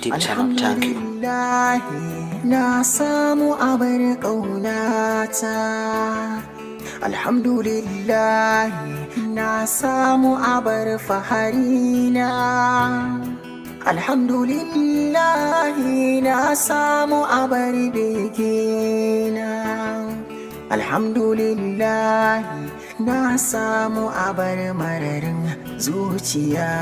YouTube channel. Thank you. Alhamdulillahi, na samu abar ƙaunata. Alhamdulillahi, na samu abar faharina. Alhamdulillahi, na samu abar begena. Alhamdulillahi, na samu abar mararin zuciya.